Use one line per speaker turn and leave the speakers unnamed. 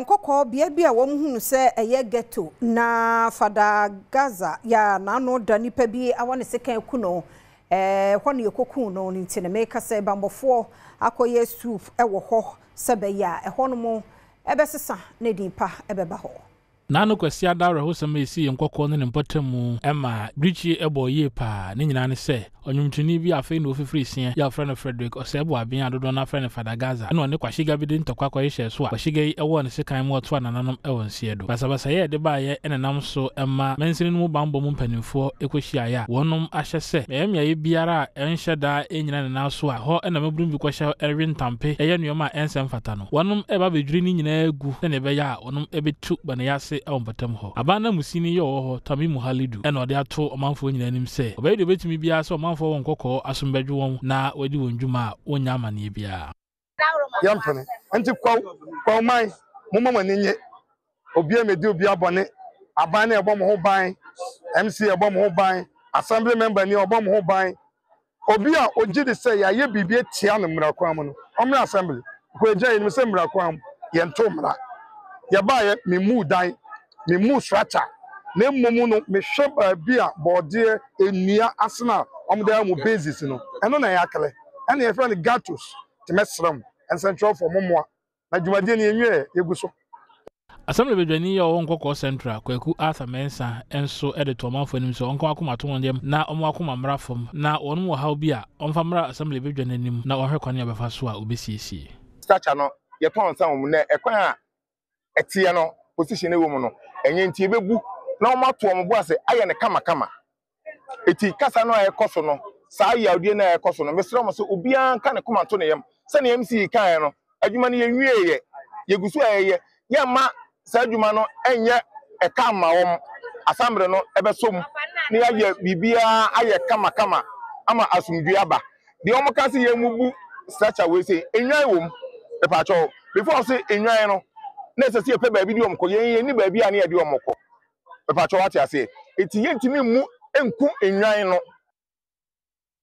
Nkɔkɔɔ, bea bi a wɔhunu sɛ ɛyɛ ghetto na Fada Gaza yɛ a n'ano da nipa bi awɔ ne sekan aku no, ɛhɔ na yɛkɔkuu no no nti no meka sɛ bammɔfoɔ akɔyɛ swoop wɔ hɔ sɛ ɛbɛyɛ a ɛhɔnom bɛsesa na din pa bɛba hɔ.
N'ano Kwasiada awerɛhosɛm a esii Nkɔkɔɔ ne ne mpɔtam mu maa birikyie bɔɔ yie paa. Ne nyinaa ne sɛ, ɔnwomtoni bi a afei na ɔrefifiri seɛ yi a wɔfrɛ no Frederick Osei Boaben a dodoɔ no ara frɛ no Fada Gaza na ɔne Kwashiga bi de ntɔkwa kɔhyehyɛɛ so a Kwashiga yi wɔɔ ne sekan ma ɔtoaa nananom wɔ nseɛ do. Basabasayɛ a ɛde baeɛ na ɛnam so ma mansini no mu bammɔ mu mpanimfoɔ kɔhyiaeɛ a wɔnom ahyɛ sɛ mmeaeɛ mmeaeɛ biara a ɛnhyɛ da nnyina ne nan so a ɛhɔ na mmabunu bi kɔhyɛ we ntampe yɛ nnoɔma a ɛnsɛ mfata no, wɔnom reba abɛdwiri ne nyinaa agu sɛdeɛ ɛbɛyɛ a wɔnom bɛtu bɔneyɛ ase wɔ mpɔtam hɔ. Aban nanmusini yi a ɔwɔ hɔ, Tamimu Halidu, na ɔde ato ɔmanfoɔ nyinaa anim sɛ ɔbɛyɛ deɛ ɔbɛtumi biara sɛ ɔmanfoɔ wɔ nkɔkɔɔ asom bɛdwo wɔn na wɔadi wɔn dwuma a wɔnnya amaneɛ biara.
Yɛmpene. Nti kwaw, kwaw man, momma mo ani nnye. Obiara mmedi obiara bɔne. Aban no ɛbɔ mo ho ban, MC ɛbɔ mo ho ban, Assembly member ni ɔbɔ mo ho ban. Obi a ogye di sɛ yɛayɛ biribi atia no mmara kwan mu no, ɔmmra assembly. Because egyina yɛnim sɛ mmara kwan mu, yɛnto mmara. Yɛbaeɛ, memmuu dan, memmuu structure, na mmom no, mehwɛ baabi a bɔɔdeɛ, nnua asene a wɔde ayɛ wɔn bases no, ɛno na ɛyɛ akɛlɛ. Ɛna yɛfrɛ no ghettos. Nti mɛsrɛ mo, nsɛntwerɛfoɔ, mommoa. Na dwumadie no yɛnwieɛ, yɛgu so.
Assembly badwani a ɔwɔ Nkɔkɔɔ Central, Kwaku Arthur Mensah nso de too ɔmanfoɔ anim sɛ wɔnka wɔn akoma to wɔn yam na wɔn akoma mmra fam na wɔnom wɔ haw bi a, wɔmfa mmra Assembly badwa no anim na wɔnhwɛ kwan a wɔbɛfa so a wɔbɛsiesie.
Stature no yɛtɔn nsa wɔ mu na ɛkwan a ɛteɛ no position no ɛwɔ mu no ɛnyɛ nti yɛbɛbu na wɔn ato wɔn bo ase ayɛ no kamakama. Eti kasa no a ɛkɔ so no, saa yawdie no a ɛkɔ so no, mesrɛ mo sɛ obiara nka ne koma nto ne yam. Sɛnea MC yi kaeɛ no, adwuma no yɛnwieeɛ, yɛgu so a yɛyɛ. Yɛmma saa adwuma no nyɛ ɛka mma wɔn. Asambre no bɛsɔ mu na yɛayɛ biribiara ayɛ kamakama ama asomdwoeɛ aba. Deɛ wɔka sɛ yɛmmubu structure wei sei, nnwan wɔ mu. Mepaakyɛw, before sɛ nnwan no, na ɛsɛ sɛ yɛpɛ baabi de wɔn kɔ. Yɛn yɛnni baabi a na yɛde wɔn kɔ. Mepaakyɛw wate aseɛ? Enti yɛntumi mmu nku nnwan no.